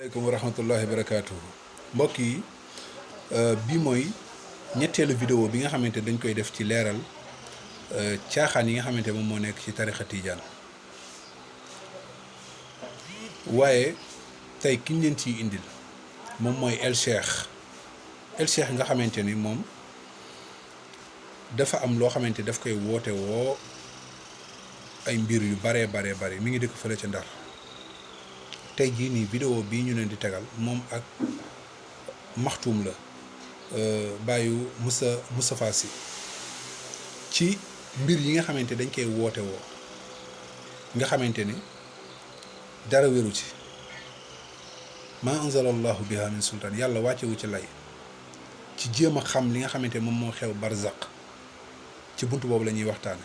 aleykum wa rahmatullahi wa barakaatuhu mbokk yi bii mooy ñetteelu vidéo bi nga xamante dañ koy def ci leeral caaxaan yi nga xamante moom moo nekk ci tarixa tiijaan waaye tey kiñ leen ciy indil moom mooy El Cheikh nga xamante ni moom dafa am loo xamante daf koy woote woo ay mbir yu bare mi ngi dëkk fële ca Ndar tey jii nii vidéo bii ñu leen di tegal moom ak maxtuum la bàyyu Moustapha Sy ci mbir yi nga xamante dañ koy woote woo nga xamante ni dara wéru ci ma anzala allahu biha min sultaan yàlla wàccewu ci lay ci jéem a xam li nga xamante moom moo xew barzaq ci bunt boobu la ñuy waxtaane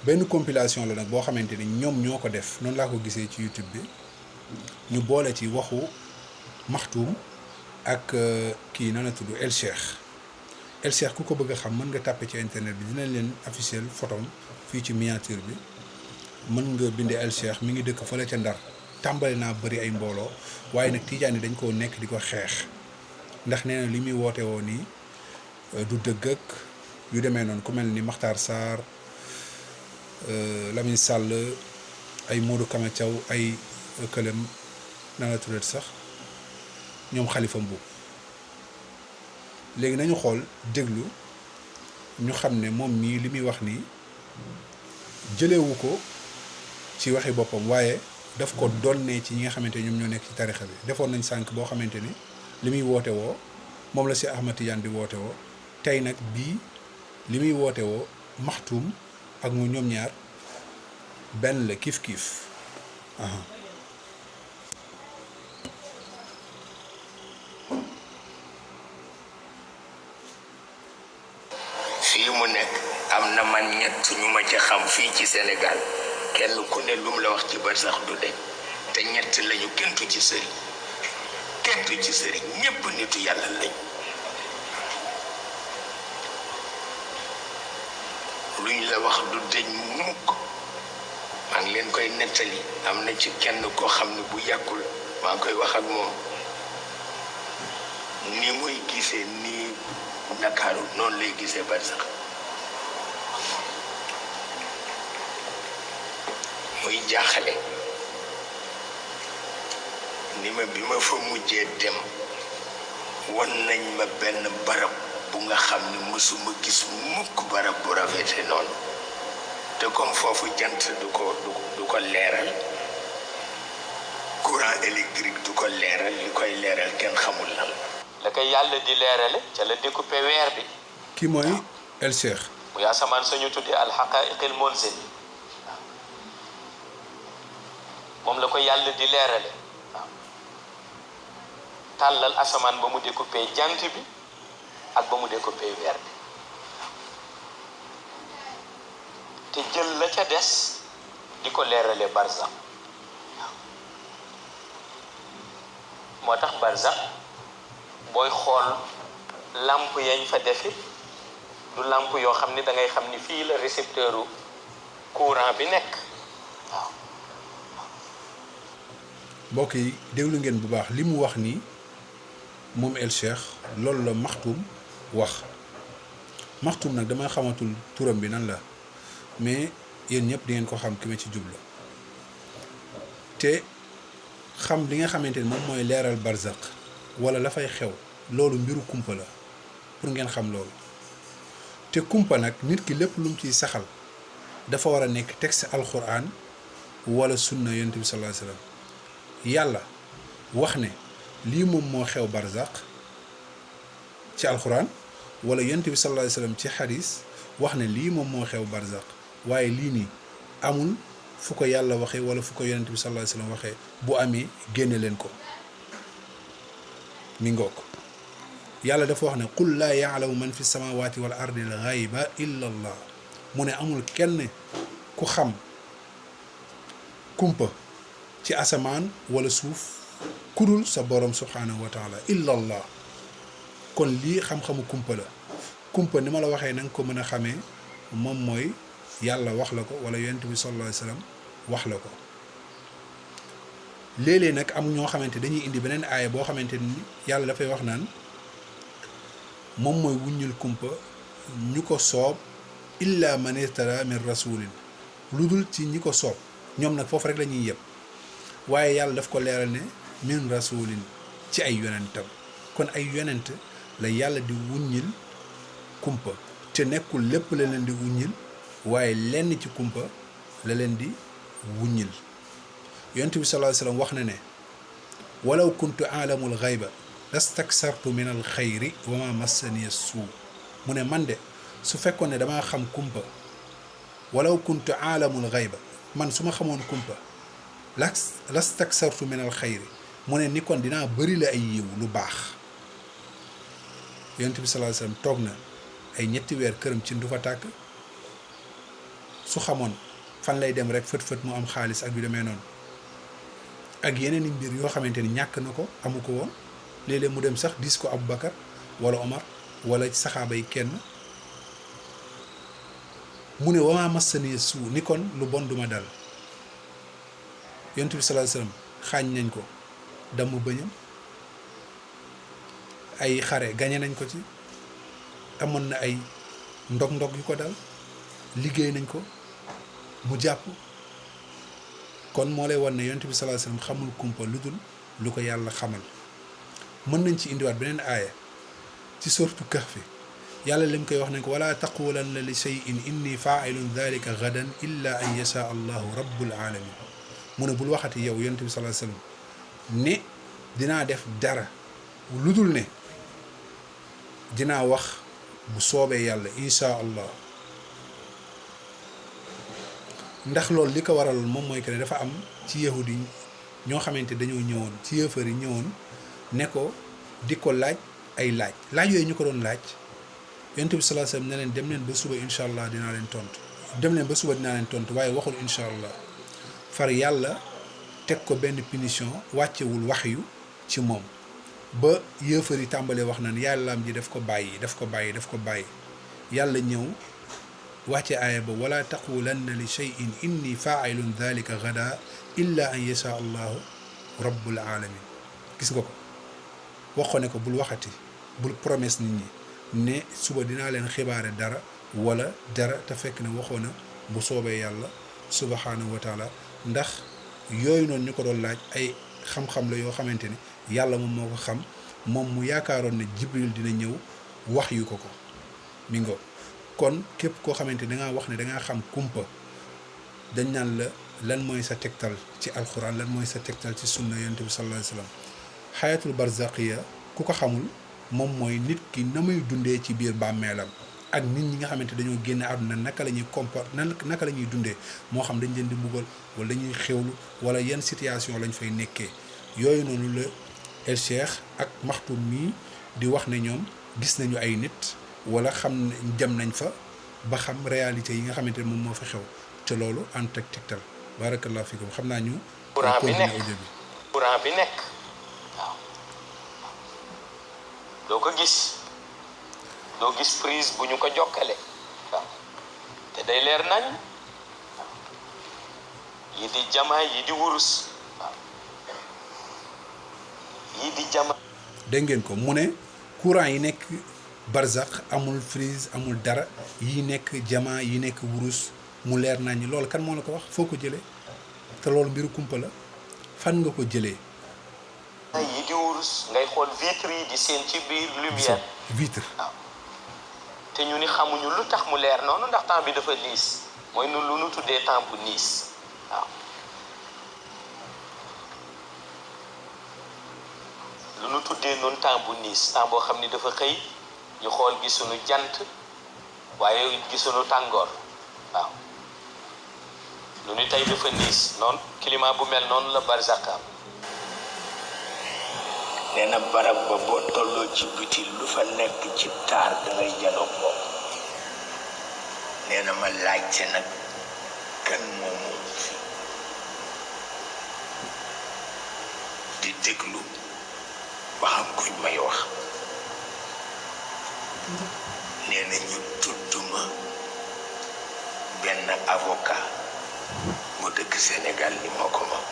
benn compilation la nag boo xamante ni ñoom ñoo ko def noonu laa ko gisee ci YouTube bi ñu boole ci waxu maxtuum ak kii na la tudd El Cheikh ku ko bëgg a xam mën nga tàppe ci internet bi dinañ leen officiel photom fii ci miniature bi mën nga binde El Cheikh mi ngi dëkk fële ca Ndar tàmbali naa bëri ay mbooloo waaye nag tijaan yi dañ koo nekk di ko xeex ndax nee na li muy woote woo nii du dëgg ak yu demee noonu ku mel ni Makhtar Sarr Lamine Sall ay Modou Kama Thiaw ay këlem na la tuddee sax ñoom Khalifa Mboup léegi nañu xool déglu ñu xam ne moom mii li muy wax nii jëlewu ko ci waxi boppam waaye daf ko donnee ci ñi nga xamante ñoom ñoo nekk ci tarixa bi defoon nañ sànq boo xamante ni li muy woote woo moom la si Ahmad Tidiane di woote woo tey nag bii li muy woote woo maxtuum ak mu ñoom ñaar benn la kiif fii mu nekk am na man ñett ñu ma ci xam fii ci Sénégal kenn ku ne lu mu la wax ci barsax du deñ te ñett lañu kentu ci sëriñ ñépp nitu yàlla lañ luñ la wax du deñ mukk maa ngi leen koy nettali am na ci kenn koo xam ne bu yàggul maa ngi koy wax ak moom ni muy gisee nii Ndakaaru noonu lay gisee barsax muy jaaxale ni ma bi ma fa mujjee dem won nañ ma benn barab bu nga xam ne mësuma gis mukk barab bu rafete noonu te comme foofu jant du ko leeral courant électrique du ko leeral li koy leeral kenn xamul lan la koy yàlla di leerale ca la découpé weer bi ki mooy El Cheikh muy asamaan sañu tuddi alxaqaiqil munzil moom la ko yàlla di leerale waaw tàllal asamaan ba mu découpé jant bi ak ba mu découpé weer bi te jël la ca des di ko leerale barzaq waaw moo tax barzaq booy xool lamp yañ fa defi du lamp yoo xam ni da ngay xam ni fii la récepteuru courant bi nekk waaw mbokk yi déglu ngeen bu baax li mu wax nii moom El Cheikh loolu la maxtuum wax maxtuum nag dama xamatul turam bi nan la mais yéen ñëpp di ngeen ko xam ki ma ci jublu te xam li nga xamante ni moom mooy leeral barzaq wala la fay xew loolu mbiru kumpa la pour ngeen xam loolu te kumpa nag nit ki lépp lu mu ciy saxal dafa war a nekk texte alquran wala sunna yonent bi sallallahu alayhi wasallam yàlla wax ne lii moom moo xew barzaq ci alquran wala yonent bi sallallahu alayhi wasallam ci xadis wax ne lii moom moo xew barzaq waaye lii nii amul fu ko yàlla waxee wala fu ko yonent bi sallallahu alayhi wasallam waxee bu amee génne leen ko mi ngoog yàlla dafa wax ne qul laa yaalamu man fi samawati wal ardi al ghayba illa allah mu ne amul kenn ku xam kumpa ci asamaan wala suuf kudul sa borom subhanahu wa taala illa allah kon lii xam-xamu kumpa la kumpa ni ma la waxee na nga ko mën a xamee moom mooy yàlla wax la ko wala yonent bi sallallahu alayhi wasallam wax la ko léeg-léeg nag am ñoo xamante dañuy indi beneen aaya boo xamante ni yàlla dafay wax naan moom mooy wuññil kumpa ñu ko soob illa man irtada min rasulin lu dul ci ñi ko soob ñoom nag foofu rek la ñuy yem waaye yàlla daf ko leeral ne min rasulin ci ay yonentam kon ay yonent la yàlla di wuññil kumpa te nekkul lépp la leen di wuññil waaye lenn ci kumpa la leen di wuññil yonent bi sallallahu alayhi wasallam wax na ne walaw kuntu aalamul xayba lastaksartu min al xayri wa ma massani suu mu ne man de su fekkoon ne damaa xam kumpa walaw kuntu aalamul xayba man su ma xamoon kumpa lastaksartu min al xayri mu ne ni kon dinaa bëri la ay yiw lu baax yonent bi sallallahu alayhi wasallam toog na ay ñetti weer këram ci du fa tàkk su xamoon fan lay dem rek fët mu am xaalis ak yu demee noonu ak yeneen i mbir yoo xamante ni ñàkk na ko amu ko woon léeg-léeg mu dem sax dis ko Aboubacar wala Omar wala saxaaba yi kenn mu ne wamaa massani suu ni kon lu bon duma dal yonent bi sallallahu alayhi wasallam xaañ nañ ko damm bëñam ay xare gañe nañ ko ci amoon na ay ndog-ndog yu ko dal liggéey nañ ko mu jàpp kon moo lay wan ne yonent bi sallallahu alayhi wasallam xamul kumpa lu dul lu ko yàlla xamal mën nañ ci indiwaat beneen aaya ci sortu kahfi yàlla lim koy wax nañ ko wala taqulanna li shay'in inni fa'ilun dhalika gadan illa an yasha allahu rabbul alamin mu ne bul waxati yow yonent bi sallallahu alayhi wasallam ne dinaa def dara lu dul ne dinaa wax bu soobee yàlla insha allah ndax loolu li ko waraloon moom mooy que ne dafa am ci yahudi yi ñoo xamante dañoo ñëwoon ci yëfar yi ñëwoon ne ko di ko laaj ay laaj yooyu ñu ko doon laaj yonent bi sallallahu alayhi wasallam ne leen dem leen ba suba incha allah dinaa leen tontu dem leen ba suba dinaa leen tontu waaye waxul incha allah far yàlla teg ko benn punition wàccewul waxyu ci moom ba yëfar yi tàmbalee wax naan yàllaam ji daf ko bàyyi yàlla ñëw wàcce aaya ba wala taqulanna li shay'in inni fa'ilun dhalika gada illa an yasha allahu rabbul alamin gis nga ko wax ko ne ko bul waxati bul promesse nit ñi ne suba dinaa leen xibaare dara wala dara te fekk ne waxoo na bu soobee yàlla subhanahu wa taala ndax yooyu noonu ñu ko doon laaj ay xam-xam la yoo xamante ni yàlla moom moo ko xam moom mu yaakaaroon ne jibril dina ñëw wax yu ko mi ngo kon képp koo xamante dangaa wax ne dangaa xam kumpa dañ naan la lan mooy sa tegtal ci alxuraan lan mooy sa tegtal ci sunna yonent bi sallallahu alayhi wasallam xayatul barzaqiya ku ko xamul moom mooy nit ki na muy dundee ci biir bàmmeelam ak nit ñi nga xamante dañoo génn àdduna naka la ñuy comporter naka la ñuy dundee moo xam dañ leen di mbugal wala dañuy xewlu wala yan situation lañ fay nekkee yooyu noonu la El Cheikh ak Maxtum mii di wax ne ñoom gis nañu ay nit wala xam dem nañ fa ba xam réalité yi nga xamante ne moom moo fa xew te loolu en teg tegtal barakallahu fikum xam naa ñu courant bi nekk waaw doo gis prise bu ñu ko jokkale waaw te day leer nañ yi di jama yi di wurus waaw yi di jama dégg ngeen ko mu ne courant yi nekk barzak amul prise amul dara yi nekk jama yi nekk wurus mu leer nañ loolu kan moo la ko wax foo ko jëlee te loolu mbiru kumpa la fan nga ko jëlee yi di wurus ngay xool vitre yi di seen ci biir lumière vitre waaw te ñu ni xamuñu lu tax mu leer noonu ndax temps bi dafa niis mooy nu lu nu tuddee temps bu niis waaw lu nu tuddee noonu temps bu niis temps boo xam ni dafa xëy ñu xool gisuñu jant waaye gisuñu tàngoor waaw lu ni tey dafa niis noonu climat bu mel noonu la barzakam nee na barab ba boo tolloo ci biti lu fa nekk ci taar dangay janoog moom nee na ma laajte nag kan moomu di déglu ba xam kuñ may wax nee na ñu tudduma benn avocat mu dëkk Sénégal ni moo ko moom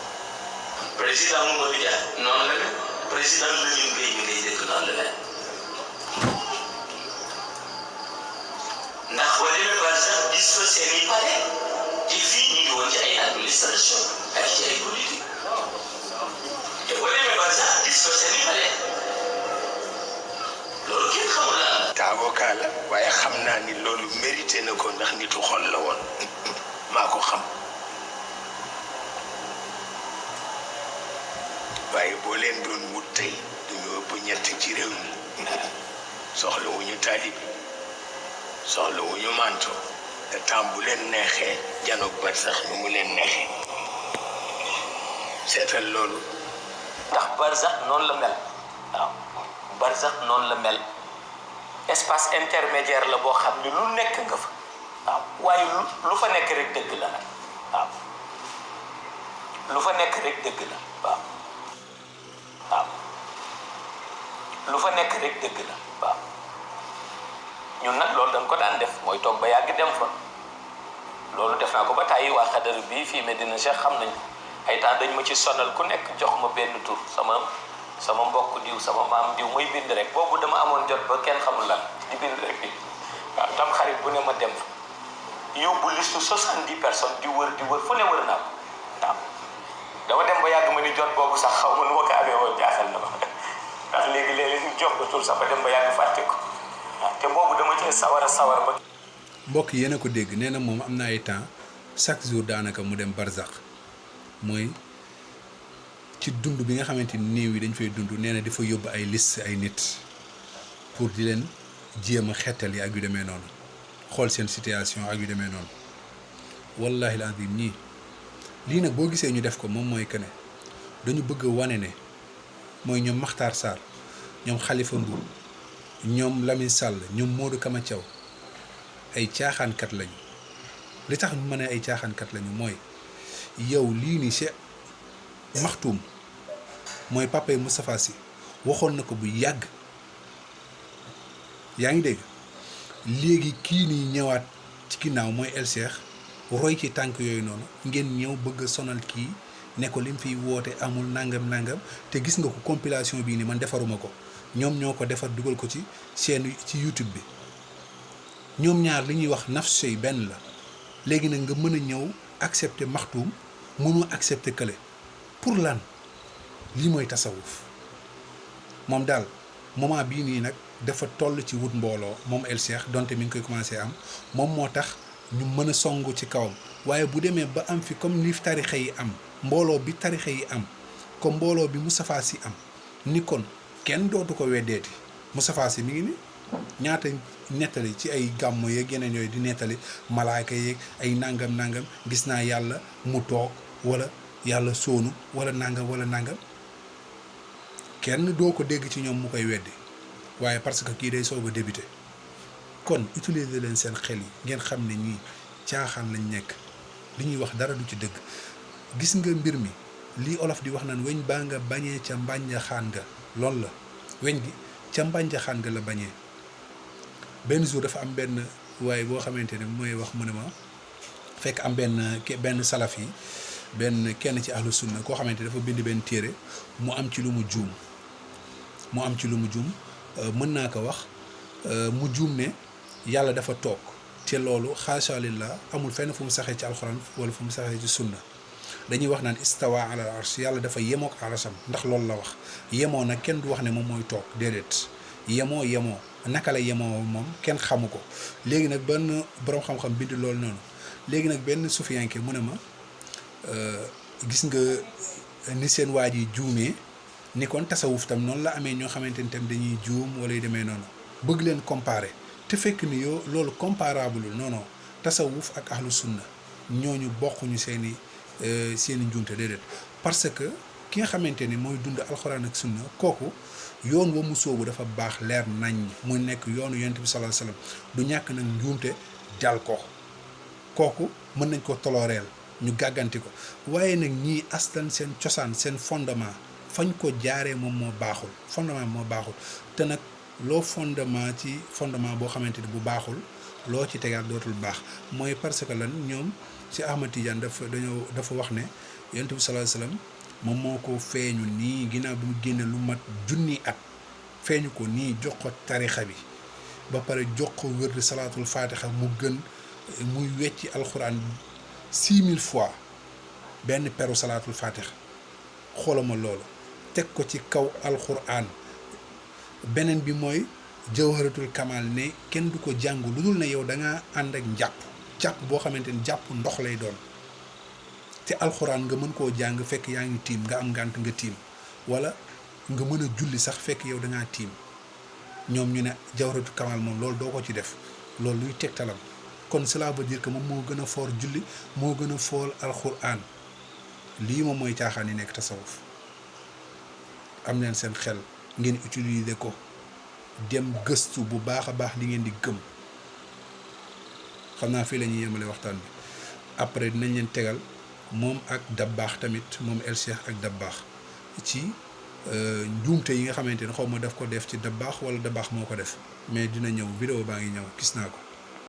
président Mamadou Dia noonu la ne président Lamine Gueye mi ngay dégg noonu la ne ndax boo demee ba sax gis fa seen i pare ci fii ñu ngi woon ci ay administration ak ci ay politique te boo demee ba sax gis fa seen i pare loolu kenn xamul la te avocat la waaye xam naa ni loolu mérité na ko ndax nitu xol la woon maa ko xam waaye boo leen doon wut tey duñu ëpp ñett ci réew mi soxla wu ñu taalibi soxla wu ñu manto te temps bu leen neexee janoog bat sax nu mu leen neexee seetal loolu ndax barsax noonu la mel waaw barsax noonu la mel espace intermédiaire la boo xam ne lu nekk nga fa waaw waaye lu fa nekk rek dëgg la nag waaw lu fa nekk rek dëgg la waaw waaw lu fa nekk rek dëgg la waaw ñun nag loolu dañ ko daan def mooy toog ba yàgg dem fa loolu def naa ko ba tàyyi waa xadar bii fii Medina Cheikh xam nañ ay temps dañ ma ci sonal ku nekk jox ma benn tur sama mbokk diw sama maam diw muy bind rek boobu dama amoon jot ba kenn xamul lan di bind rek bi waaw tam xarit bu ne ma dem fa yóbbu liste 70 personnes di wër fu ne wër naa ko waaw dama dem ba yàgg ma ni jot boobu sax xaw ma nu ma ko amee woon jaaxal na ma ndax léegi-léegi ñu jox ko tur sax ba dem ba yàgg fàtte ko waaw te boobu dama cee sawar ba mbokk yéen a ko dégg nee na moom am na ay temps chaque jour daanaka mu dem barzak mooy ci dund bi nga xamante ni néew yi dañ fay dund nee na dafa yóbbu ay liste ay nit pour di leen jéem a xettal yi ak yu demee noonu xool seen situation ak yu demee noonu wallahi lazim ñii lii nag boo gisee ñu def ko moom mooy que ne dañu bëgg a wane ne mooy ñoom Makhtar Sarr ñoom Khalifa Ndour ñoom Lamine Sall ñoom Modou Kama Thiaw ay caaxaankat lañu li tax ñu mën a ay caaxaankat lañu mooy yow lii nii Cheikh Maktoum mooy papa yi Moustapha Sy waxoon na ko bu yàgg yaa ngi dégg léegi kii nii ñëwaat ci ginnaaw mooy El Cheikh roy ci tànk yooyu noonu ngeen ñëw bëgg a sonal kii ne ko lim fiy woote amul nangam te gis nga ko compilation bii nii man defaruma ko ñoom ñoo ko defar dugal ko ci chaîne ci YouTube bi ñoom ñaar li ñuy wax nafs sey benn la léegi nag nga mën a ñëw accepter Maktoum mënoo accepter kële pour lan lii mooy tasawuf moom daal moment bii nii nag dafa toll ci wut mbooloo moom El Cheikh donte mi ngi koy commencé am moom moo tax ñu mën a songu ci kawam waaye bu demee ba am fi comme ni tarixa yi am mbooloo bi tarixa yi am comme mbooloo bi Moustapha Sy am ni kon kenn dootu ko weddeeti Moustapha Sy mi ngi ni ñaata nettali ci ay gàmmo yeeg yeneen yooyu di nettali malaaka yeeg ay nangam gis naa yàlla mu toog wala yàlla soonu wala nangam kenn doo ko dégg ci ñoom mu koy weddi waaye parce que kii day soog a débuté kon utiliser leen seen xel yi ngeen xam ne ñii caaxaan lañ nekk li ñuy wax dara du ci dëgg gis nga mbir mi lii olof di wax naan weñ baa nga bañee ca mbànjaxaan nga loolu la weñ gi ca mbànjaxaan nga la bañee benn jour dafa am benn waaye boo xamante ne mooy wax mu ne ma fekk am benn salaf yi benn kenn ci ahlu sunna koo xamante dafa bind benn téere mu am ci lu mu juum mën naa ko wax mu juum ne yàlla dafa toog te loolu xaasha lillah amul fenn fu mu saxee ci alxuraan wala fu mu saxee ci sunna dañuy wax naan istawa ala al arsh yàlla dafa yemoo ak arsham ndax loolu la wax yemoo nag kenn du wax ne moom mooy toog déedéet yemoo naka la yemoo moom kenn xamu ko léegi nag benn boroom xam-xam bind loolu noonu léegi nag benn sufiyanke mu ne ma gis nga ni seen waaj yi juumee ni kon tasawuf tam noonu la amee ñoo xamante ni tam dañuy juum wala yu demee noonu bëgg leen comparer te fekk ni yow loolu comparable non tasawuf ak ahlu sunna ñooñu bokkuñu seeni njuumte déedéet parce que ki nga xamante ni mooy dund alxuraan ak sunna kooku yoon wa mu soobu dafa baax leer nañ mu nekk yoonu yonent bi sallallahu alayhi wasallam du ñàkk nag njuumte dal ko kooku mën nañ ko toloreel ñu gàgganti ko waaye nag ñii aslan seen cosaan seen fondement fañ ko jaaree moom moo baaxul fondement moo baaxul te nag loo fondement ci fondement boo xamante ni bu baaxul loo ci tegaat dootul baax mooy parce que lan ñoom ci Ahmad Tidiane dafa wax ne yonent bi sallallahu alayhi wasallam moom moo ko feeñu nii ginnaaw bi mu génne lu mat junni at feeñu ko nii jox ko tarixa bi ba pare jox ko wérdi salaatul fatiha mu gën muy wecci alxuraan 6000 fois benn peru salaatul fatiha xoolama loolu teg ko ci kaw alxuraan beneen bi mooy jawharatul kamal ne kenn du ko jàng lu dul ne yow da nga ànd ak jàpp boo xamante ni jàpp ndox lay doon te alxuraan nga mën koo jàng fekk yaa ngi tiim nga am ngànt nga tiim wala nga mën a julli sax fekk yow da ngaa tiim ñoom ñu ne jawharatul kamal moom loolu doo ko ci def loolu luy tegtalam kon cela veut dire que moom moo gën a foor julli moo gën a foor alxuraan lii moom mooy caaxaan yi nekk tasawuf am leen seen xel ngeen utiliser ko dem gëstu bu baax a baax li ngeen di gëm xam naa fii la ñuy yemale waxtaan bi après dinañ leen tegal moom ak Dabbaax tamit moom El Cheikh ak Dabbaax ci njuumte yi nga xamante ne xaw ma daf ko def ci Dabbaax wala Dabbaax moo ko def mais dina ñëw vidéo baa ngi ñëw gis naa ko